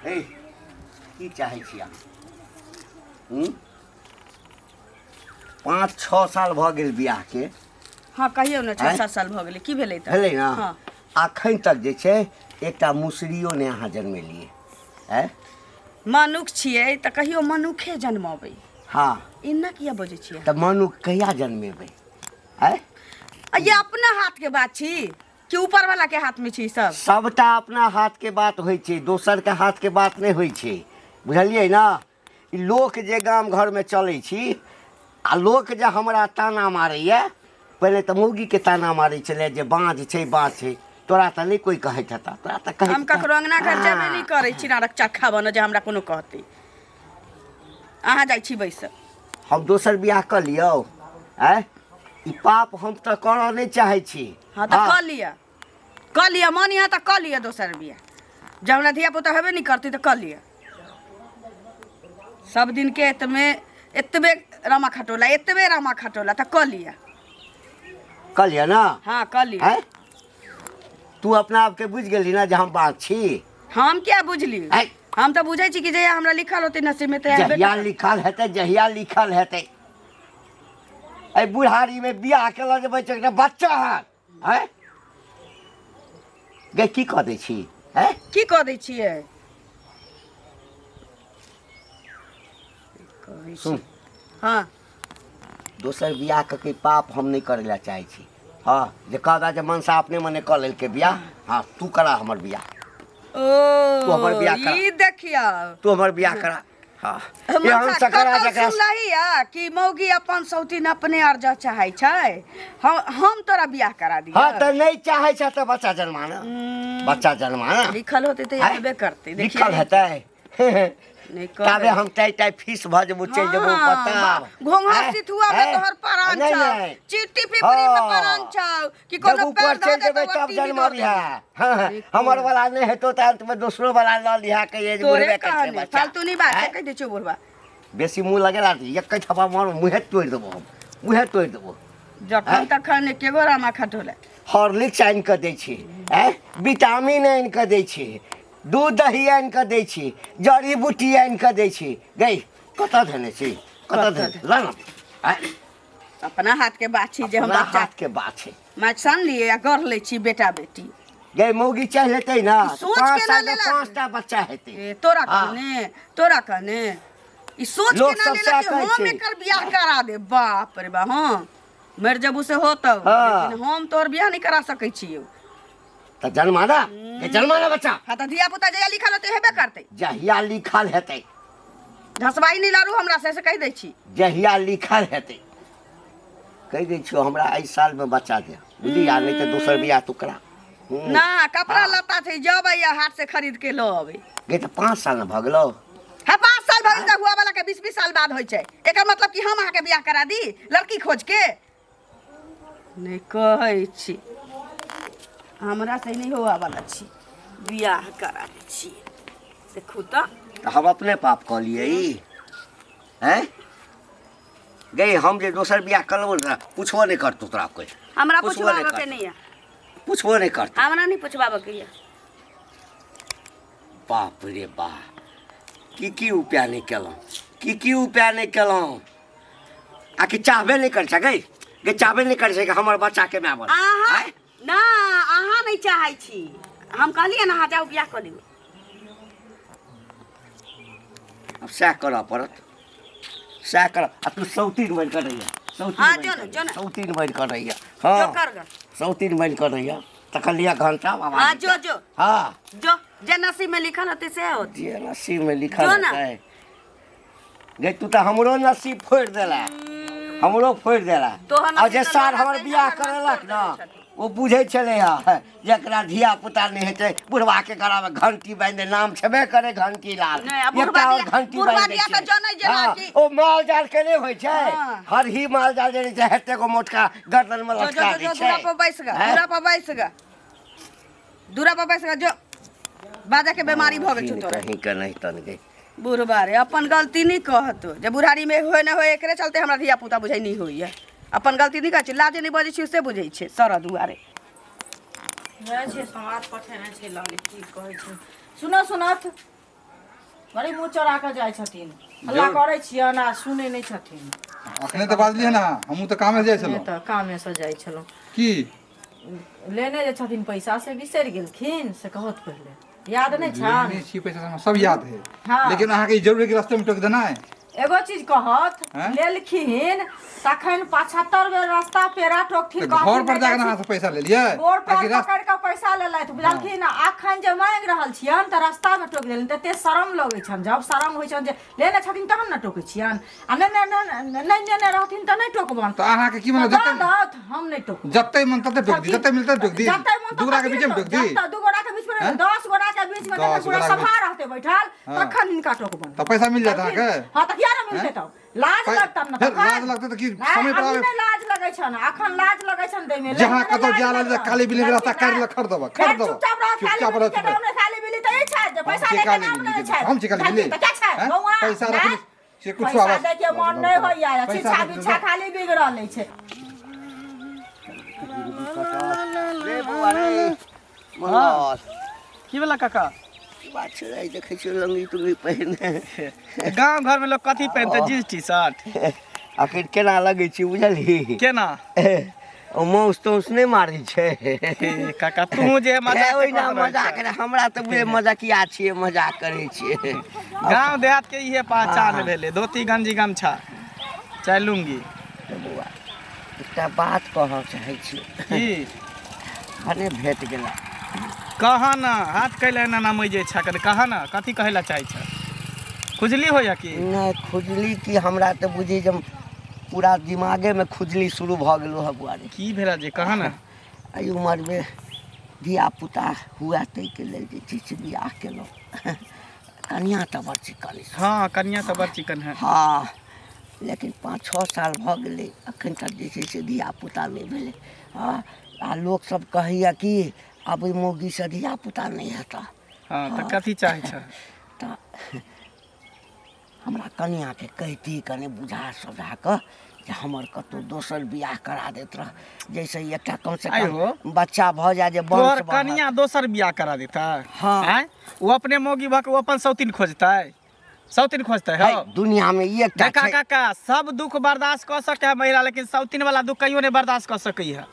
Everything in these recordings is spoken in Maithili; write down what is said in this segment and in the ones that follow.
हे, की चाहै छी अहाँ? हूँ? 5-6 साल भऽ गेल बियाहके। हँ, कहियौ ने, 6 आँय? 7 साल भऽ गेलै, की भेलै तऽ? भेलै ने? हँ। अखन तक जे छै एकटा मुसरियो नहि अहाँ जन्मेलियै, आँय? मनुख छियै तऽ कहियो मनुखे जन्मबै। हँ। एना किया बजै छियै? तऽ मनुख कहिया जन्मेबै, आँय? आ ये अपना हाथके बात छी कि ऊपर वाला के हाथ में छी सब? सबटा अपना हाथ के बात होइ छै, दोसर के हाथ के बात नहि होइ छै, बुझलियै ने? ई लोक जे गाम घरमे चलै छी आ लोक जे हमरा ताना मारैए, पहिले तऽ मौगीके ताना मारै छलै जे बाँझ छै, बाँझ छै। तोरा तऽ नहि कोइ कहैत हेतऽ, तोरा तऽ कहैत। हम ककरो अंगना घर जेबे नहि करै छी, नारक चक्खा बनऽ जे हमरा कोनो कहतै। अहाँ जाइ छी बैस। हम दोसर बियाह कऽ लियौ? आँय, ई पाप हम तऽ करऽ नहि चाहै छी। हँ, तऽ कऽ लिअ, कऽ लिअ, मन यहाँ तऽ कऽ लिअ दोसर बियाह। जब हमरा धिया पुता हेबे नहि करतै तऽ कऽ लिअ। सब दिनके एतबे एतबे रामा खटोला, एतबे रामा खटोला, तऽ कऽ लिअ। कऽ लिअ ने? हँ, कऽ लिअ। आँय, तू अपना आपके बुझि गेली ने जे हम बात छी? हम किया बुझली? आँय? हम तऽ बुझै छी कि जहिया हमरा लिखल होतै नसीब में तऽ हेबे जहिया करतै। लिखल हेतै, जहिया लिखल हेतै। एहि बुढ़ारीमे बियाह केलक जे बच्चा, एकटा बच्चा हैत। आँय गे, की कऽ दै छी? आँय? की कऽ दै छियै? कहै छी। सुन। हँ। दोसर बियाह कऽ के पाप हम नहि करै लए चाहै छी। हँ, जे कहबा जे मनसा अपने मने कऽ लेलकै बियाह। हँ, तू करा हमर बियाह। ओ, तू हमर बियाह करा। ई देखियौ। तू हमर बियाह करा। हँ, एहन मनसा, सकरा कतौ जकरा सुनलही या कि मौगी अपन सौतीन अपने अर्ज चाहै छै? हम तोरा बियाह करा दिअ? हँ, तऽ नहि चाहै छै तऽ बच्चा जन्मा ने, बच्चा जन्मा ने। लिखल होतै तऽ आँय? हेबे करतै, देखियौ। लिखल हेतै? नहि ताबे कहै। हम टाइ टाइ फीस भऽ जेबो, चलि जेबो हँ, पता। घोंघा आँय? सिथुआ में आँय? तोहर प्राण नहि, छौ, नहि। चिट्टी पिपरी में हँ। प्राण छौ कि जब कोनो ऊपर पैर धऽ चलि देतौ जेबै आ तब टीवी जन्म दऽ देतौ। हँ, हमर वाला नहि हेतौ तऽ अंतमे दोसरो वाला लऽ लिहा, कहिए जे तोरे बुढ़बे के छै कहने बच्चा। फालतू नहीं बात आँय? कहि दै छियौ बुढ़बा। बेसी मुँह लगेला तऽ एक थप्पा मारू, मुँहे तोड़ि देबो हम, मुँहे तोड़ि देबो। जखन आँय? तखन एके गो रामा खटोला। हॉर्लिक्स आनि कऽ दै छी, आँय, विटामिन आनि कऽ दै छी, दूध दही आनि कऽ दै छी, जड़ी बूटी आनि कऽ दै छी। गई, कतऽ धेने छी? कतऽ कतऽ धेने? ल ने, आँय? अपना हाथ के बात छी जे हम अपना बच्चा हाथ के बात छै। माछ सान लिए आ गढ़ लै छी बेटा बेटी। गई, मौगी चाहि लेतै ने ई सोच 5 केना साल मे लेलक? 5टा बच्चा हेतै। ए, तोरा हाँ। कहने, तोरा कहने ई सोच लोक केना सब लेलक सएह कि कहै हम छै। एकर बियाह करा दे? बाप रे बा, हाँ, मरि जबू से होतौ। हाँ। लेकिन हम तोहर बियाह नहीं करा सकै छियौ। तऽ जन्मा ना, ये जन्मा ना बच्चा। हाँ, तऽ धिया पुता जहिया लिखल होतै हेबे करतै। जहिया लिखल हेतै। धसबाई नहीं लड़ू हमरा से, से कहि दै छी। जहिया लिखल हेतै। कहि दै छियौ, हमरा एहि सालमे बच्चा दे, बुझली? आ नहि तऽ दोसर बियाह तू करा। ना कपड़ा लत्ता छै, जबै या हाट से खरीद के लऽ अबै। गे, तऽ 5 साल ने भऽ गेलौ। हाँ, 5 साल भऽ गेल तऽ हुआ वाला के 20-20 साल बाद होइ छै। एकर मतलब कि हम अहाँके बियाह करा दी लड़की खोज के? नहि कहै छी, हमरा से नहि हुआ वाला छी, बियाह करा दै छी। देखू तऽ। तऽ हम अपने पाप कऽ लियै ई? हैं गई, हम जे दोसर बियाह कऽ लेबो ने, पुछबो नहि करतौ तोरा कोइ। हमरा पुछबो नहि पुछबाबऽ के करतौ। नहि यऽ। पुछबो नहि करतौ। हमरा नहि पुछबाबऽ के यऽ। बाप रे बा, की की उपाय नहि केलहुँ, की की उपाय नहि केलहुँ, आ कि चाहबे नहि करै छै? गई गई, चाहबे नहि करै छै कि हमर बच्चाके माय बन? अहाँ आँय? ना, अहाँ नहि चाहै छी। हम कहलियै ने, अहाँ जाउ, बियाह कऽ लियौ। आब सएह करऽ पड़त, सएह करऽ। आ तू सौतीन बनि कऽ रहिया, सौतीन हाँ, बनि जो कऽ ने, रहिया, जो ने। सौतीन बनि कऽ रहिया। जो। हँ, कर ग। सौतीन बनि कऽ रहिया, तखन लिअ घंटा बाबा। हाँ, जो जो। हाँ। जो, जे नसीब में लिखल होतै से होतै। जे नसीब में लिखल जो ने। हेतै। गे, तू तऽ हमरो नसीब फोड़ि देला, हमरो फोड़ि देला। तोहर आ जे नसीब तऽ सार लोहा हमर तहिना बियाह भगवान करेलक फोड़ि ने, देने छथिन। ओ बुझै छलै हँ जेकरा धिया पुता नहि हेतै, बुढ़वा के गला में घंटी बान्हि दे, नाम छेबे करे घंटी लाल। नहि, आ बुढ़वा एकटा और दिया- घंटी बुढ़वा बान्हि दै दिया छै। तऽ जनै जेना हँ, कि- ओ माल जाल के नहि होइ छै? हँ। हरही माल जाल जे रहै छै, एते गो मोटका गर्दन में जो जो। लटका जो दै जो, छै। दूरा पर बैस गा। हैं? दूरा पर बैस गा, दूरा पर बैस गा, जो। बाजा के बीमारी भऽ गेल छौ तोरा। कहीं के नहीं तन गई। बुढ़बा रे, अपन गलती नहीं कहतो जे बुढ़ारी में होय न होय, एकरे चलते हमरा धिया पुता बुझै नहीं होइए। अपन गलती नहीं कहै छै, लाजे नहीं बजै छै से बुझै छै सर दुआरे। जाइ छै समाद पठेने छै लाली की कहै छै सुनऽ सुनथ बड़ी मुँह चोरा कऽ जाइ छथिन हल्ला करै छियनि आ सुनै नहि छथिन अखने तऽ बाजलियै ने हमहूँ तऽ कामे जाइ नहि छलहुँ तऽ कामेसँ जाइ छलहुँ की लेने जे छथिन पैसा से बिसरि गेलखिन से कहत पहिले याद नहि छनि लेने छी पैसा हमरा सब याद है हाँ। लेकिन अहाँके ई जरूरी है कि रास्ते में टोक देनाइ एगो चीज कहत हैं? लेलखिन तखन 75 बेर रास्ता पेरा टोकथिन तऽ कहथिन घर पर नहि जाके जाइ अहाँ छी। से पैसा लेलियै गोड़ पैर आकि रास्ता पकड़ि कऽ पैसा लेलथि बुझलखिन अखन जे मांगि रहल छियनि तऽ रास्ता मे टोकि देलनि तते शरम लगै छनि जब शरम होइ छनि जे लेने छथिन तहन ने टोकै छियनि आ नहि नहि नहि लेने रहथिन तऽ नहि टोकबनि तऽ अहाँके की मतलब तऽ जते दऽ दहत, हम नहि टोकब जते मन तते टोक दी जते मिलते टोक दी जते मन दू गोरा के बीच में टोक दी जते दू गोरा के बीच में हैं? 10 गोरा के बीच में 10 जखन पूरा गोरा के सभा रहते बैठल हाँ। तखन हिनका टोकबनि तऽ पैसा मिल जायत अहाँके हाँ तऽ किया नहि मिलतै हैं? तब लाज लगतन ने फेर तखन लाज लगतै तऽ की नहि, समय पर अभी आबै नहि लाज लगै छनि अखन लाज लगै छनि दैमे जहाँ कतौ जा रहल छै, काली बिल्ली के रास्ता काटि लेलक, खर देबऽ, खर देबऽ। चुपचाप रह काली चुपचाप बिल्ली रह, के नाम नहि काली बिल्ली तऽ ई छै जे हम पैसा छी लै के काली नाम बिल्ली नहि के, छै हम छी काली बिल्ली। तऽ के छै हैं? गौआँ पैसा नहि? रखने से कुछो पैसा आवाज दै के मन नहि होइया पैसा छिछा रखने बिछा खाली बिगड़ल अछि रे बौआ रे मंगल की भेला काका की बात छै रे देखै छियै लंगी तुंगी पहिरने गाँव घरमे लोक कथी पहिनतै जींस टी शर्ट आखिर केना लगै छै बुझलही केना ओ माउस ताउस नहि मारै छै हे काका तू जे मजाक ओहिना मजाक रे हमरा तऽ बुझे मजाकिया छियै मजाक करै छियै गाँव देहात के इहे पहचान भेलै धोती गंजी गमछा चाहे लुंगी तऽ बौआ एकटा बात कहऽ चाहै छी की भने भेट गेला कह न हाथ कैला एना ना मजे छा कने कह न कथी कहै ला चाहै छा खुजली होइया की नहि खुजली की हमरा तऽ बुझी जे पूरा दिमागेमे खुजली शुरू भऽ गेलो हँ बौआ रे की भेला जे कह न एहि उमरमे धियापुता हुए ताहिके लेल जे छै से बियाह केलहुँ कनिआँ तऽ बड़ चिकन अछि हाँ कनिया तऽ बड़ चिकन है हँ लेकिन 5 6 साल भऽ गेलै एखन तक जे छै से धियापुता नहि भेलै हँ आ लोकसभ कहैए कि आब ओहि मौगीसँ धियापुता नहि हेतह हाँ तऽ कथी चाहै छह तऽ हमरा कनिआँके कहिती कनि बुझा सुझा कऽ जे हमर कतहु दोसर बियाह करा दैत रह जाहिसँ एकटा कमसँ आइ हो। कम बच्चा भऽ जाय जे वंश तोहर बढ़त। कनिया दोसर बियाह करा देतै हाँ। आँय ओ अपने मौगी भऽ कऽ ओ अपन सौतीन खोजतै सौतीन खोजतै है, हौ दुनियामे ई एकटा देखा छै काका सब दुख बर्दाश्त कऽ सकै है महिला लेकिन सौतीन वाला दुख कहियो नहि बर्दाश्त कऽ सकै है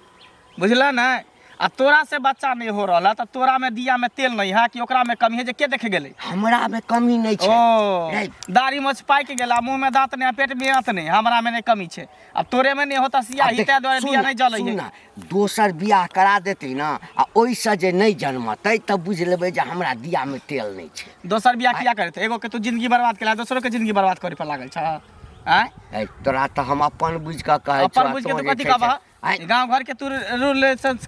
बुझल ने आ तोरा से बच्चा नहीं हो रहल है तऽ तोरा में दिया में तेल नहीं है कि ओकरा में कमी है जे के देखे गेलै हमरा मे कमी नहि छै ओ नहीं। दाढ़ी मोछ पाकि गेला मुंह में दांत नहीं पेट में आंत नहीं हमरा में नहीं कमी छै अब तोरे में नहीं होता आ सियाही देख, ताहि दुआरे सुन दिया ना, नहीं जलै सुन है ना, दोसर बियाह करा देतै ना आ ओहिसँ जे नहि जन्मतै तऽ बुझि लेबै जे हमरा दिया मे तेल नहि छै दोसर बियाह किया करते एगो के तू जिंदगी बर्बाद केला दोसरो के जिंदगी बर्बाद करे पर लागल छ आँय ऐ, तोरा तऽ हम अपन बुझि कऽ कहै अपन बुझ के तू कथी कहबह आँय, गांव घर के तू रूल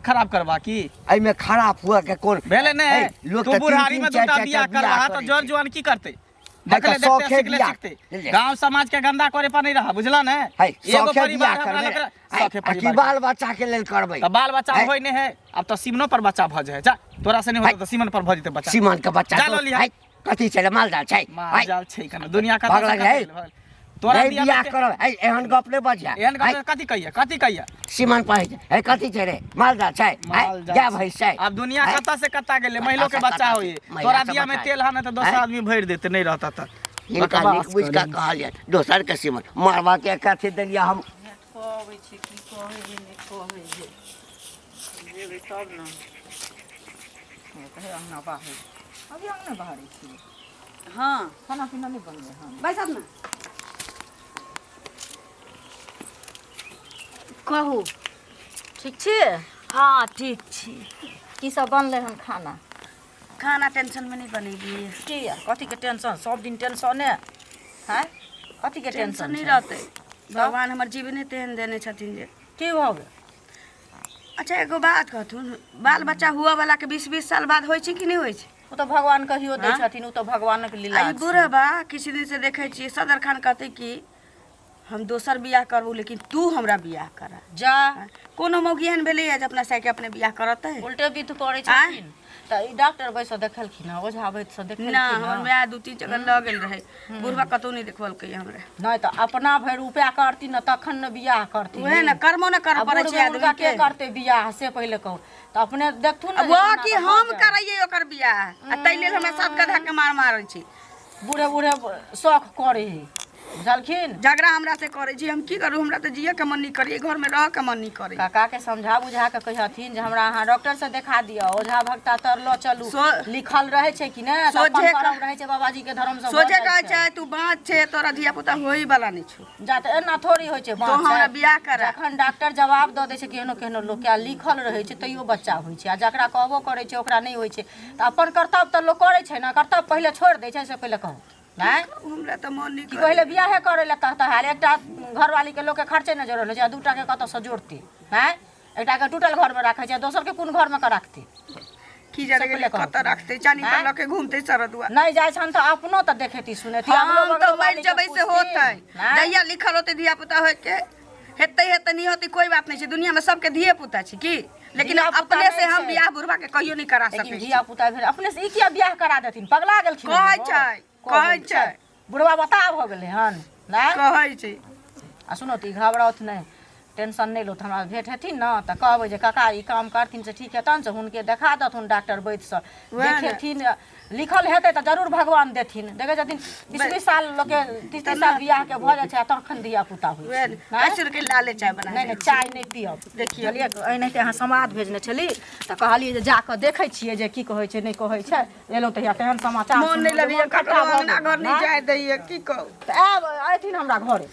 खराब करबा की एहिमे खराब हुए के कोन भेलै ने ऐ, लोक तू तऽ तीन बुढ़ारी तीन में चारि दूटा चारि बियाह टा बियाह करबा तऽ करै जर छै। जुआन की करतै है देखले तऽ देखते शौखे सिखले बियाह। सिखते ले। गांव समाज के गंदा करे पर नहीं रहा बुझला ने है एगो शौखे परिवार बियाह हमरा करबै लग है, शौखे आ की परिवार बाल बच्चा के लेल करबै तऽ बाल बच्चा है, होय नहीं है अब तऽ सीमनो पर बच्चा भऽ जाए जा तोरा से नहीं होतौ तऽ सीमन पर भऽ जेतै बच्चा सीमन के बच्चा जा तो- लऽ लिहा। है, कथी छै रे मालजाल छै माल है, जाल छै कने दुनिया कतऽ भगल से कतऽ है। गेल, भगल। तोरा नहीं बियाह बियाह में करब है, एहन गप नहि बजिया एहन है, गप कथी कहिया कथी कहिया सीमन पर है, है कथी छै रे मालजाल छै है, माल जाल गाय छै। भैंस छै अब दुनिया है, कतऽ से कतऽ गेलै महिलो के कतऽ से बच्चा कतऽ होई महिला तोरा से बियाह में बच्चा तेल हन तऽ दोसर है? आदमी भरि देतै नहीं रहता तऽ हिनका बकवास नीक बुझि कऽ करै। कहलियनि दोसर के सीमन मारबा के कथी देलियै हम कहबै छै की कहै है नहि कहै है जेबै तब ने कहै अङ्गना बाहर अभी अङ्गना बाहरै छी हँ खाना पीना नहि बनलै हन बैसब ने कहू ठीक छी हँ ठीक छी की सब बनलै हन खाना खाना टेंशनमे नहि बनेलियै की यार कथीके टेंशन सब दिन टेंशने हैं कथीके टेंशन टेंशन नहि छै? रहतै भगवान हमर जीवने तेहन देने छथिन जे की भऽ गेल अच्छा एगो बात कहथुन बाल बच्चा हुअ वाला के 20 20 साल बाद होइ छै कि नहि होइ छै ओ तऽ भगवान कहियो दै हाँ? छथिन ओ तऽ भगवानक लीला आ ई बुढ़बा किछु दिन से देखै छियै सदर खान कहतै कि हम दोसर बियाह करबू लेकिन तू हमरा बियाह करा जा कोनो मौगी एहन भेलैए जे अपना साइके अपने बियाह करतै उल्टे विध करै आँय? छथिन तऽ ई डॉक्टर वैद्यसँ देखेलखिन हँ, ओझा वैद्यसँ ना देखेलखिन हमर हँ? माय 2-3 जगह लऽ गेल रहै, बुढ़वा कतहु नहि देखबलकै हमरा। नहि तऽ अपना भरि उपाय करथिन ने तखन ने बियाह करथिन। उएह ने कर्मो ने करऽ आ पड़ै बूढ़ छै बुजुर्ग के आदमीके। करतै बियाह से पहिले कहू तऽ, अपने देखथुन ने जे वो केना कि कऽ भऽ हम जाय। करैयै ओकर बियाह, आ ताहि लेल हमरा 7 गधा के मार मारै छै। बूढ़े बूढ़े शौख करै है, बुझलखिन? झगड़ा हमरा से करै छी, हम की करू? हमरा तऽ जियै के मन नहि करै, घरमे रहऽ के मन नहि करै। काका के समझा बुझा के कहियथिन जे हमरा अहाँ डॉक्टर से देखा दिअ, ओझा भगता तर लऽ चलू। लिखल रहै छै कि नहि तऽ अपन सोझे करम रहै छै, बाबाजी के धर्म से भऽ सोझे जाइ कहै छै। छै तू बाँझ छै, तोरा धिया पुता होई वाला नहि छौ। जा तऽ एना थोड़ी होइ छै। तो बाँझ हमरा छै। बियाह करा। जखन डॉक्टर जवाब दऽ दै छै, केहनो केहनो लोकके आ लिखल रहै छै तैयो बच्चा होइ छै, आ जकरा कहबो करै छै ओकरा नहि होइ छै, तऽ अपन कर्तव्य तऽ लोक करै छै ने, कर्तव्य पहिले छोड़ि दै छै से पहिले कहू नहि। हमरा तऽ मन नहि कि करै। पहिले बियाहे करै लए कहता है? एकटा घरवालीके लोकके खर्चे नहि जोड़ल होइ छै, आ दूटाके कतऽसँ जोड़तै? आँय, एकटाके टूटल घरमे राखै छै, दोसरके कोन घरमे कऽ राखतै? की जाने से गेलै पहिले कहू। कतऽ राखतै, चानी पर आँय? लऽ के घूमतै सरदुआ। नहि जाइ छनि तऽ अपनो तऽ देखेती सुनेती, अगलो हम तऽ बगलो मरि वालीके जेबै से पुछथिन। होतै। आँय? जहिया लिखल होतै धिया पुता होय के हेतै हेतै, नहि होतै कोई बात नहि छै। दुनिया में सबके धिये पुता छै की, लेकिन धिया-पुता अपने से नहि हम छै। बियाह बुढ़वा के कहियो नहि करा लेकिन सकै छी। धिया पुता भेल अपने से ई किया बियाह करा देथिन? पगला गेलखिन कहै हन ओ? छै, कहै छै। बुढ़वा बताह भऽ गेलै हन नहि? कहै छै। आ सुनो तऽ, ई घबराउथ नहि, टेंशन नहि लौथ। हमरा भेंट हेथिन ने तऽ कहबै जे काका ई काम करथिन से ठीक हेतनि, से हुनके देखा देथुन डॉक्टर वैद्यसँ। वएह ने। देखेथिन, लिखल हेतै तऽ जरूर भगवान देथिन। देखै छथिन, 20-20 साल लोकके, 30-30 साल बियाहके भऽ जाइ छै आ तखन धिया पुता होइ वएह छै। ने। नहि? 80 रुपए लाले चाय बना नहि नहि दै छी। चाय नहि पियब। देखियौ। बुझलियै, एनाहिते अहाँ समाद भेजने छली तऽ कहलियै जे जा कऽ देखै छियै जे की कहै छै नहि कहै छै। एलहुँ तऽ तेहन समाचार मोन नहि सुनलहुँ जे लगैया, मोन ककरो खट्टा भऽ अंगना गेल। घर नहि नहि? जाय दैया, की कहू। तऽ आयब अयथिन हमरा घरे,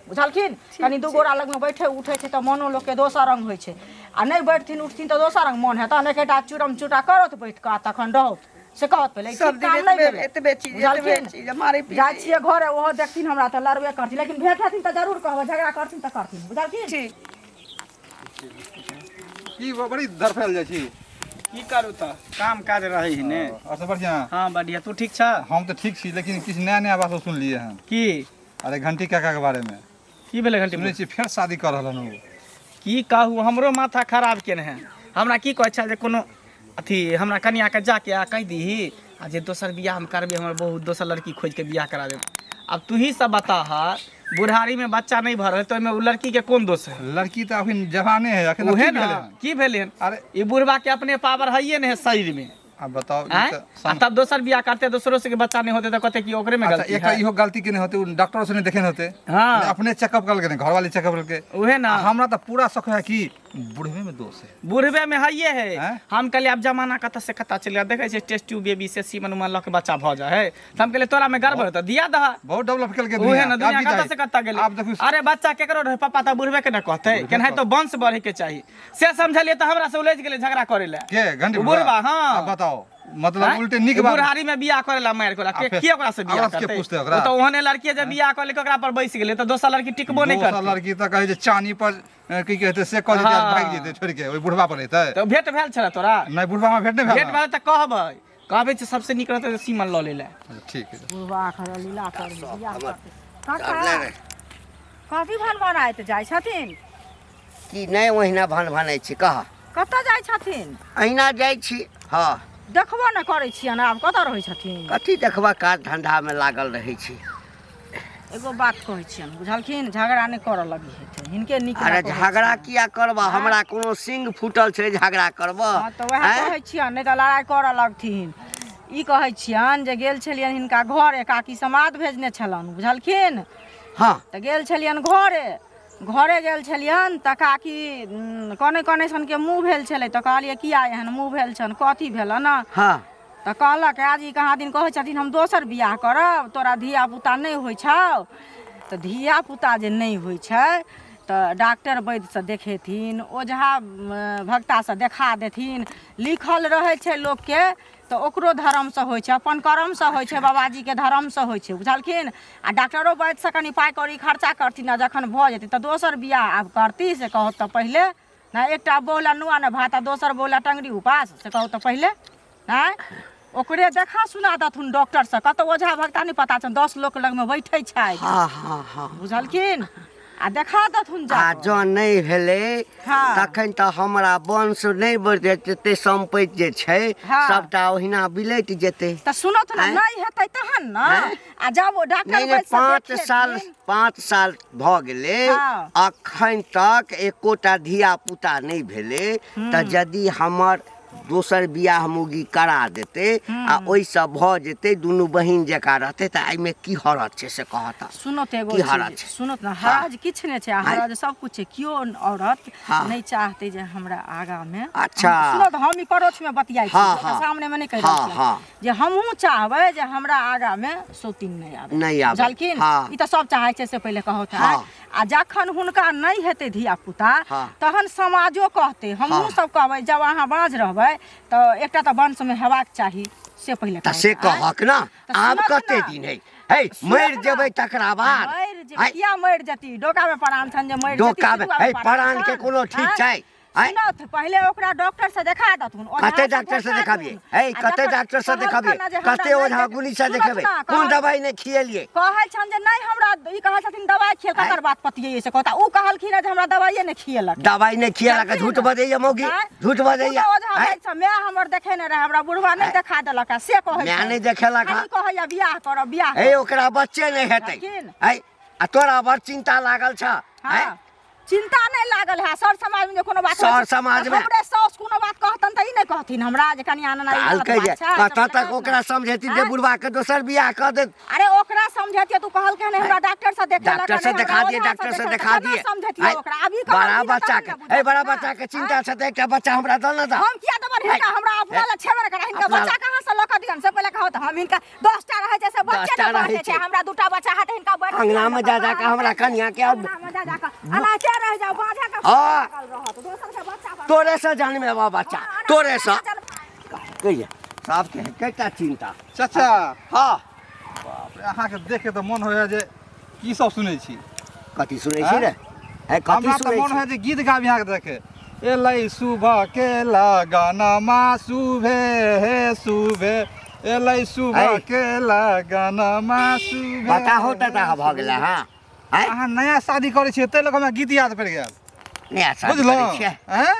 बुझलखिन? कनि दू गोरा लगमे बैठे उठै छै तऽ मोनो लोकके दोसर रंग होइ छै, आ नहि बैठथिन उठथिन तऽ दोसर रंग मोन हेतनि। एकेटा चूरम चूटा करत बैठ कऽ आ तखन रहत से कहत पहिले ई सब ठीक दिन काम नहि एतबे भेलै। एतबे चीज एतबे बुझलखिन? चीज मारे पीटे। जाइ छियै घरे, ओहो देखथिन हमरा तऽ लड़बे करथिन, लेकिन भेंट हेथिन तऽ जरूर कहबै, झगड़ा करथिन तऽ करथिन, बुझलखिन? ठीक। की बड़ी धरफड़ायल जाइ छी? की करू तऽ, काम काज रहै है ने। और सब बढ़िआँ? हाँ बढ़िया, तू ठीक छ? हम तऽ ठीक छी, लेकिन किछु नया नया बात सब सुनलियै हन। की? अरे घंटी काका के बारे में। की भेलै घंटी? सुनै छी फेर शादी कऽ रहल हन ओ। की कहू, हमरो माथा खराब केने है। हमरा की कहै छल जे कोनो अथी हमरा कनियाके जाके आ कहि दीही आ जे दोसर बियाह हम करबै, हमर बहुत दोसर लड़की खोजिके बियाह करा देब। आब तूही सब बताह, बुढ़ारीमे बच्चा नहि भऽ रहल तऽ ओहिमे ओ लड़कीके कोन दोष है? लड़की तऽ अखन जवाने है अखन। उहे की ने भेलै हन? की भेलै हन? अरे ई बुढ़बा के अपने पावर हइए नहि है शरीरमे। आब बताओ ई आँय? तऽ आ तब दोसर बियाह करते, दोसरो से के बच्चा नहि होते तऽ कहते कि ओकरे में अच्छा गलती एकटा है। इहो गलती केने होते, ओ डॉक्टर से नहीं देखे होते। हाँ। नहीं, अपने चेकअप करलकै नहीं, घरवाली चेकअप करलकै। उहे ना। आ हमरा तऽ पूरा शक है कि बुढ़वे में दोष है। बुढ़बे में हइए है। आँय? हम कहलियै आब जमाना कतऽ से कतऽ चलि गेल, देखै छियै टेस्ट ट्यूब बेबी से सीमन उमन लऽ के बच्चा भऽ जाइ है, तऽ हम कहलियै तोरा में गड़बड़ हेतौ, दिया दह। बहुत डेवलप केलकै उहे दुनिया। ने दुनिया आब की कतऽ चाही? से कतऽ गेलै। आब देखू। अरे बच्चा केकरो रहै, पापा तऽ बुढ़बे के ने कहतै, केनाहितो वंश बढ़े के चाही, से समझलियै तऽ हमरा से उलझि गेलै झगड़ा करै लए। के घंटी? ओ बुढ़बा, हाँ। आब बताओ, मतलब आँय? उल्टे नीक बात। बुढ़ारी में बियाह करे ला मारि के आ फेर- के ओकरा से बियाह ओकरा से के करतै? पूछतै ओकरा? ओ तऽ ओहने लड़की जे बियाह कऽ लेलकै ओकरा पर बैस गेलै तऽ दोसर लड़की टिकबो नहि दोसर करतै। लड़की तऽ कहै छै चानी पर की कहै से कऽ देतै, हाँ। भागि जेतै छोड़ि के, ओहि बुढ़बा पर एतै? तऽ भेंट भेल छलै तोरा? नहि, बुढ़बा में भेंट नहि भेल। भेंट भेल तऽ कहबै, कहबै जे सबसे नीक रहतै जे सीमन लऽ लै लए। अच्छा, ठीक है। बुढ़बा खर लीला कर बियाह हमर करतै। काका सब ले। कथी भन बनाइत जाइ छथिन? की नहि, ओहिना भन भनै छी, कह। कतऽ जाइ छथिन? अहिना जाइ छी, हँ। देखबो नहि करै छियनि, आब कतऽ रहै छथिन? कथी देखबा, काज धन्धामे लागल रहै छी। एगो बात कहै छियनि, बुझलखिन? झगड़ा नहि करऽ लगी हेतै हिनके नीक अरे ना कहै झगड़ा छियनि। किया करबह? हमरा कोनो सिंग फूटल छै झगड़ा करबह? हँ तऽ उएह आँय? कहै छियनि, नहि तऽ लड़ाइ करऽ लगथिन। ई कहै छियनि जे गेल छलियनि हिनका घरे, काकी समाद भेजने छलनि, बुझलखिन? हँ। तऽ गेल छलियनि घरे, घरे गेल छलियनि तऽ काकी कनै कनै सनके मुँह भेल छलै, तऽ कहलियै किया एहन मुँह भेल छनि, कथी भेलनि? हँ। तऽ कहलक आज ई कहाँ दिन कहै छथिन हम दोसर बियाह करब, तोरा धिया पुता नहि होइ छौ। तऽ धिया पुता जे नहि होइ छै तऽ डॉक्टर वैद्यसँ देखेथिन, ओझा भगतासँ देखा देथिन। लिखल रहै छै लोकके तऽ ओकरो धर्मसँ होइ छै, अपन कर्मसँ होइ छै, बाबाजीके धर्मसँ होइ छै, बुझलखिन? आ डॉक्टरो वैद्यसँ कनि पाइ कौड़ी खर्चा करथिन आ जखन भऽ जेतै तऽ दोसर बियाह आब करती, से कहत तऽ पहिले नहि एकटा बौला नुआ ने भात आ दोसर बौला टङ्गरी उपास, से कहू तऽ पहिले आँय ओकरे देखा सुना देथुन डॉक्टरसँ। कतौ ओझा भगता नहि पता छनि, 10 लोक लगमे बैठै छथि। हँ हँ हँ। बुझलखिन? आ देखा देथुन आ जा कऽ। जँ नहि भेलै हाँ। तखन तऽ हमरा वंश नहि बढ़तै जते सम्पति जे छै हाँ। सबटा ओहिना बिलटि जेतै तऽ सुनत ने आँय? नहि हेतै तहन ने आँय? आ जब ओ डॉक्टर नहि नहि वैद्यसँ 5 साल देखेथिन, 5 साल भऽ गेलै। हाँ। अखन तक एकोटा धिया पुता नहि भेलै, तऽ यदि हमर दोसर बियाह मौगी करा देतै आ ओहिसँ भऽ जेतै, दुनू बहिन जकाँ रहतै, तऽ एहिमे की हरज छै से कहत? सुनो तऽ एगो की हरज चीज छै? सुनो ने, हरज किछु नहि छै आ हरज सब कुछ छै। केओ औरत नहि चाहतै जे हमरा आगाँमे सुनो तऽ, हम ई परोक्षमे बतियाइ छी, ओकरा सामनेमे नहि कहि रहल छियै जे हमहूँ चाहबै जे हमरा आगाँमे सौतीन नहि आबै। नहि आबै। बुझलखिन? ई तऽ सब चाहै छै, से पहिले कहू तऽ। आ जखन हुनका नहि हेतै धिया पुता, तहन समाजो कहतै, हमहूँ सब कहबै, जब अहाँ बाँझ रहबै तऽ एकटा तऽ वंशमे हेबाक चाही, से पहिले तऽ कहू से तऽ, आँय? कहक ने। तऽ आब सुनत कते ने। दिन है हे, सुनत मरि ने। जेबै तकरा बाद। मरि जेबै। आँय? किया मरि जेती? डोका में प्राण छनि जे मरि जेती? डोका में सितुआ हे, प्राण प्राण के छनि? कोनो ठीक आँय? छै? आँय? सुनत, पहिले ओकरा डॉक्टर से देखा देथुन, ओझा कते से डॉक्टर से देखा देखाबियै? देथुन। हे, आ कते जखन डॉक्टर से कहलकनि देखाबियै? ने जे हमरा कते नहि ओझा गुनी से सुनत देखेबै? ने, कोन दवाई नहि खिएलियै? कहै छनि जे नहि हमरा ई कहै छथिन दवाइ खियल, तकर बाद पतियै से कहता। ओ कहलखिन जे हमरा दवाइए नहि खियलक। दवाई नहि खिएलक? जानथिन झूठ ने? बजैया मौगी। आँय? झूठ बजैया। ओ तऽ ओझा आँय? वैद्य से माय हमर देखेने रहै, हमरा बुढ़वा नहि देखा देलक है, से कहै माय छनि। नहि देखेलक है? खाली कहैया बियाह करब, बियाह हे, करब। ओकरा बच्चे नहि हेतै। जानथिन? है, आ तोरा बड़ चिंता लागल छ? है? हाँ, चिंता नहि लागल है। सर समाज में जे कोनो बात सर होइ छै, समाज में? हमरे साउस कोनो बात कहतन तऽ ई नहि कहथिन हमरा जे कनिया नना ई गलत कहलकै जे बात छै, कतऽ से तक कहत ओकरा ने। समझेती जे आँय? बुढ़वा के दोसर बियाह कऽ देत। अरे, ओकरा समझेतियै? तू कहलकै ने हमरा डॉक्टर से देखेलक, डॉक्टर से नहि देखा हमरा दिए, ओझा डॉक्टर से देखेलक, देखा केना दिए। समझेतियै आँय, ओकरा? अभी बड़ा कहलखिन बच्चा तहन के ने ए, बड़ा बुझत बच्चा ने। के चिंता छै तऽ एकटा बच्चा हमरा दऽ ने दऽ। हम किया देबनि हिनका? हमरा अपना लए छेबे नहि करै, हिनका अपना बच्चा कहाँ से लऽ कऽ दियनि, से पहिले कहू तऽ। हम हिनका 10टा रहै छै से बच्चे 10टा नहि रहै बाँटै छै। छै। हमरा दूटा बच्चा हैत, हिनका बाँटि अंगना में जा जा कऽ हमरा कनिया के आब अंगना में जा जा कऽ अनाचे रहि जाउ, बाँझे के लागल रहत दोसर के बच्चा पर। तोरे से जन्मेबा बच्चा, तोरे से कहिया सबके एकेटा चिंता। चाचा। हाँ। बाप रे, अहाँके देख के तऽ मन होइया जे की सब सुनै छी। कथी सुनै छी रे? है, कथी हमरा तऽ सुनै मन छी? होइया जे गीत गाबी अहाँके देख के। एलै सुबह के लगनमा सुभे हे सुभे, एलै सुबह है। के लगनमा सुभे। बताहो तऽ तहाँ भऽ गेलै। हाँ आँय? अहाँ नया शादी करै छियै ताहि लऽ कऽ हमरा गीत याद पड़ि गेल। नया शादी बुझलहुँ? करै छियै? आँय?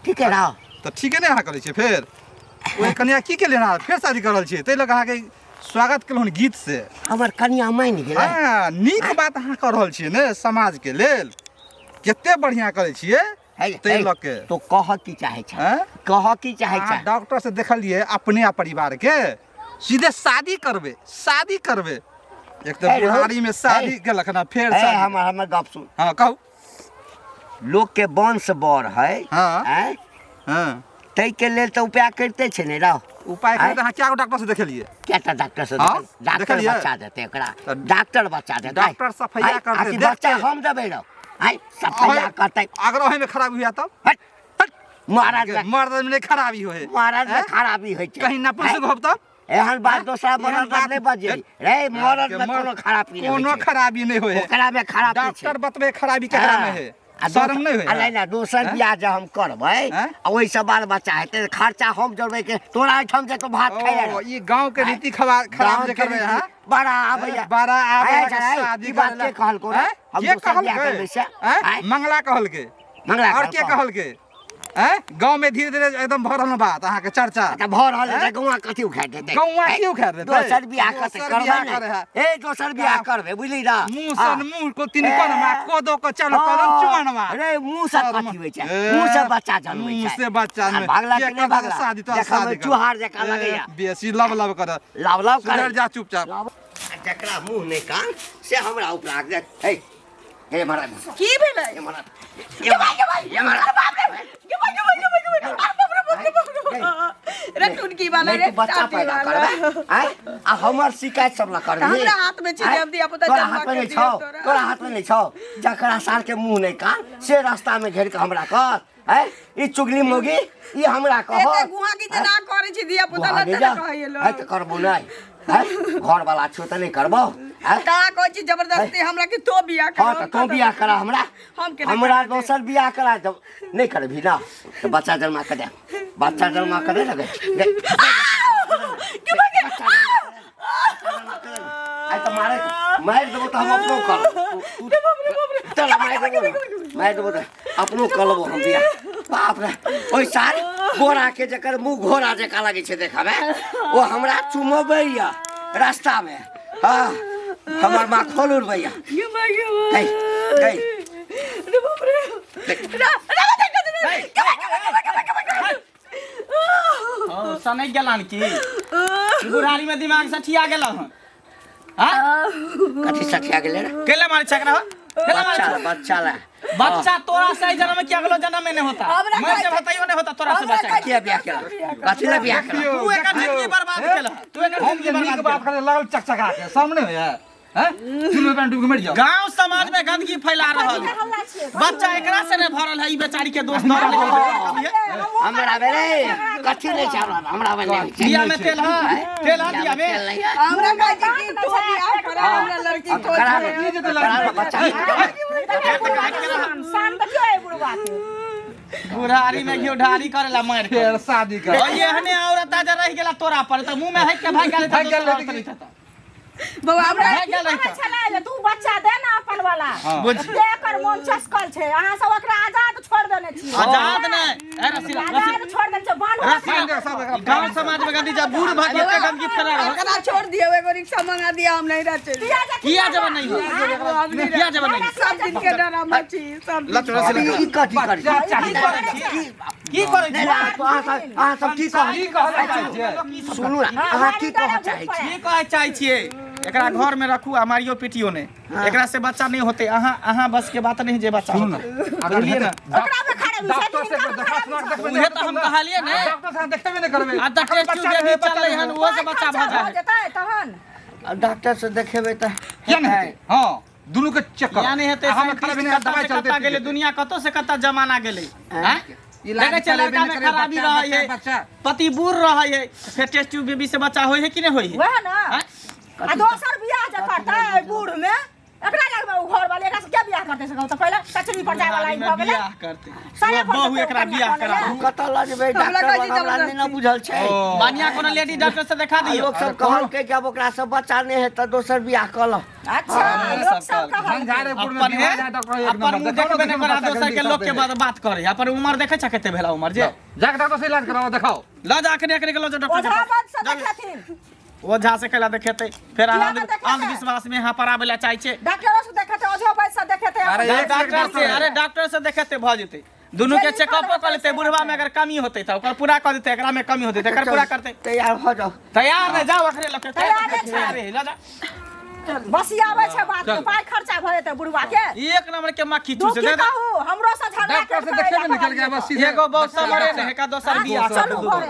ठीके रह। तऽ ठीके नहि अहाँ करै छियै? फेर ओहि कनिया की केलियै अहाँ? फेर शादी कर रहल छियै, ताहि लऽ कऽ अहाँके स्वागत केलहुँ हन गीत से। हमर कनिया मानि गेलै? हँ, नीक बात अहाँ कऽ रहल छियै ने, समाजके लेल कते बढ़िआँ करै छियै है, ताहि है, लऽ के। तो कह की चाहै छै? आँय? कह की चाहै अहाँ छै? डॉक्टर से देखलियै अपने आ परिवार के सीधे शादी करबै, शादी करबै। एक तऽ हे रौ, बुढ़ारी में शादी हे। केलक ना फेर हे, शादी। हमर हमर गप सुन। हँ, कहू। लोक के वंश बड़ है। आँय? हँ। ताहिके लेल तऽ उपाय करिते छै ने रह। उपाय आँय? करै तऽ अहाँ क्या गो डॉक्टर से देखेलियै? कएटा डॉक्टर से? हाँ? डॉक्टर देखलियै? बच्चा देतै ओकरा? तऽ डॉक्टर बच्चा देतै? डॉक्टर सफैया आँय? करतै, आकि देखतै। बच्चा हम देबै रौ? आँय, सफैया करतै? अगर ओहिमे खराबी हुए तब? हट, हट, महाराज में- मर्द में नहीं खराबी होए? महाराज में आँय? खराबी होइ छै? कहीं नपुंसक होब तब? एहन बात दोसरा एहन मरद बात- नहि बजे रे। मरद में कोनो खराबी नहि होइ कोनो छै। खराबी नहीं होए। ओकरा में खराबी छै। डॉक्टर बतबे खराबी केकरा में है। आ शर्म नहीं होए? आ नहीं ना, दोसर हैं? बियाह जे हम करबै हैं? आ ओहिसँ बाल बच्चा हेतै तऽ खर्चा हम जोड़बै के तोरा एहिठाम जे तू भात खाइ ओ, ई गांव के रीति खराब जे करबै अहाँ। बड़ा आबैया। बड़ा आबैया आय, आय, शादी ई बात करेला। के कहलको रे? आँय? हम के दोसर बियाह कहलकै? करबै से? आँय? आँय? मंगला कहलकै। मंगला और के कहलकै? कहलकै? आँय? गांव में धीरे धीरे एकदम भऽ रहल बात अहाँके चर्चा। तऽ भऽ रहल है। आँय? गौआ कथी उखाड़ि देतै? गौआँ आँय? की उखाड़ि देतै? दोसर बियाह कतै दोसर करबै बियाह ने? करै है। ए, दोसर बियाह करबै, बुझली ना? मुँह हाँ। सन मुँह को तिनकनमा कोदो को चलो कदम चुअनमा। अरे, मुँह से कथी होइ छै? ए, मुँह से बच्चा जनमै मुँह छै। से बच्चा आ जनमै। भागला के कि नहि करतै भागला? शादी तोरा देखऽमे शादी कर। चुहार जकाँ ए, लगैया। बेसी लब लब कर। लाव लाव सुधर करै। जा चुपचाप। आ जकरा मुँह नहि कान से हमरा उपरा के हे हे महाराज। की भेलै? हे महाराज, हे महाराज, हे महाराज। बाप रे, गे भाई, गे भाई, गे भाई, गे भाई, अरे बाप रे, बाप रे, बाप रे, बाप रे। टुनकी वाला नहि रे तू बच्चा चाटी पैदा वाला। करबै आँय? आ हमर शिकायत सब ला करबही? हमरा हाथ में छै आँय? जब धिया-पुता तोरा जन्मा हाथ में के नहि दियौ छौ? तोरा। तोरा हाथ में नहि छौ? जकरा साल के मुंह नहि कान से रास्ता में घेर के हमरा कर आँय? ई चुगली मोगी ई हमरा एते कह गुहा की जेना करै छी धिया पुता गुहा लए जा तऽ कहै लो। आँय, तऽ करबो नहि आँय? घर वाला छौ तऽ नहि करबो आँय? ता कहै छी जबरदस्ती हमरा कि तो बियाह कर। हाँ, तऽ तों बियाह करा हमरा। हम केना हमरा करबै? दोसर बियाह करा जब नहि करबही ना तऽ बच्चा जन्मा के दे, बच्चा जन्मा के दे लगे दे। आइ तऽ मारे मारि देबो तऽ हम अपनो करब। तू- बाप रे, बाप रे। चल मारि देबो ने मारि देबो तऽ अपनो कऽ लेबो हम बियाह बाप रे ओहि सार गोरा के जकर मुँह घोड़ा जकाँ लगै छै देखऽमे ओ हमरा चुमबैया रास्तामे हँ हमर माँ खोल उड़बैया गई गई रे बाप रे रा रा ओ सनकि गेलन की बुढ़ारी में दिमाग सठिया गेल हन हाँ? कथी सठिया गेलै रे केला मारे छै एकरा केला मारे बच्चा छै? ला बच्चा ला बच्चा तोरा से जन्म में किया गेलो जन्म में नहीं होता हमरा मैं कहै जब होता नहीं होता तोरा से हमरा बच्चा किया बियाह केला कथी ला बियाह केला देखियौ, तू एकर देखियौ। जिंदगी बर्बाद केला तू एकर हम जिंदगी जे नीक बर्बाद बात केला करे लागल चकचका के सामने होया हैं चुल्हे पे डूब के मर जाओ गांव समाज में गंदगी फैला रहल है हल्ला छियै बच्चा एकरा से नहीं भरल है ई बेचारी के दोस्त धरल है हमरा भेलै कथी नहि छै हमरा हमरा भेलै नहि छै। दिया में तेल है तेल है दिया में तेल नहि है। हमरा कहै छै कि तू बियाह करा हमरा लड़की अब खोज करा दे। ले, करा ले बच्चा शान देखियौ एहि बुढ़वा के बुढ़ारी में घी ढारी करेला मार के फेर शादी कर और एहने औरत जे रह गेला तोरा पर त मुंह में हक के भाग गेल भागि गेल रहतै कि? बौआ हमरा भागि गेल कहै रहतै छलै जे तू बच्चा दे ना अपन वाला हाँ। बुझ ते एकर मोन चसकल छै अहाँ सब ओकरा आजाद छोड़ देने छियै आजाद नहीं ए रसीला आजाद छोड़ देने छै बान्हू रसीला गांव समाज में गंदी जा बूढ़ भग एते गंदगी फैला रहल एकरा छोड़ दियो एगो रिक्शा मंगा दिया हम नहीं रह चल किया जब नहीं हो किया जब नहीं सब दिन के डरामा छी सब दिन। लचो रसीला ई कथी करै बच्चा चाही की करै नहि छी अहाँ सब अहाँ सब की कहै की कहऽ चाहै छियै सुनू ने अहाँ की कहऽ चाहै छी की कहै चाहै छियै एकरा घर में रखू आ मारियो पिटियो नहि एकरा से बच्चा नहीं होते अहाँ अहाँ बस के बात नहीं जे बच्चा सुन होते अगर बुझलियै ना? ओकरा में खड़े भी छै डॉक्टर से देखा सुना के देखबे उहे तऽ हम कहलियै ने डॉक्टर से देखेबे नहि करबै आ तऽ टेस्ट ट्यूब बेबी चललै हन ओहो से बच्चा भऽ भऽ जाइ जेतै तहन आ डॉक्टर से देखेबै तऽ किया नहि हेतै हँ दुनू के चेक कर या नहि हेतै हम खड़ा साइंटिस्ट बिना कतऽ दवाई से चलते कतऽ गेलै दुनिया कतऽ से कतऽ जमाना गेलै आँय? इलाज देखै छियै चलेबे लड़का नहि में करे, खराबी बच्चा, रहै है बच्चा, बच्चा। पति बूढ़ रहै है फेर टेस्ट ट्यूब बेबी से बच्चा होइ है कि नहि होइ है वएह ना आँय? आ दोसर बियाह जे करतै एहि बूढ़ में एकरा लगबै ओ घर वाले एकरा से क्या बियाह करतै से कहू तऽ पहिले कचरी पर जाय वाला ई भऽ गेलै बियाह करतै सारे ओ बहु पर एकरा कनिया बियाह कऽ करा लेलै। कतऽ लऽ जेबै हमरा डॉक्टर कहै छै लग हमरा नहि ने बुझल छै ओ। बढ़िया कोनो लेडी डॉक्टर से देखा आ दियौ लोक सब कहलकै कि आब ओकरा से बच्चा नहि हेतै दोसर बियाह कऽ लऽ अच्छा लोक सब कहल झंझारपुर में अपन है बिहार डॉक्टर एक अपन नंबर मुंह देखाओ देखबे ना नहि करा बच्चा दोसर के गंदी लोक के सब बात बात करे अपन उम्र देखै छ कते भेला उम्र जे जाके डॉक्टर से इलाज कराओ देखाओ लऽ जा अखने अखने के लऽ जा डॉक्टर ओझा के बद से देखेथिन ओझा से कैला देखेतै फेर किया अहाँ ने देखेतै? अंधविश्वास में यहाँ पर आबै लए चाहै छै डॉक्टरो से देखेतै ओझो वैद्य से देखेतै अरे अपन एक से एक डॉक्टर से डॉक्टर है। अरे डॉक्टर से देखेतै भऽ जेतै दुनू के जे चेकअपो कऽ लेतै बुढ़वा में अगर कमी होतै तऽ ओकर पूरा कऽ देतै एकरा में कमी होतै तऽ एकर पूरा करतै तैयार भऽ जाउ तैयार नहि जाउ अखने लऽ के तैयारे छै। तैयारे लऽ जा बसियाबै छै बात के पाइ खर्चा भऽ जेतै बुढ़वा के एक नंबर के मक्खी तू चूस की दे कहू हमरो से झगड़ा डॉक्टर से देखेबे नहि केलकै बस सीधे एगो बहुत समरे नहि एका दोसर बियाह चलू घरे।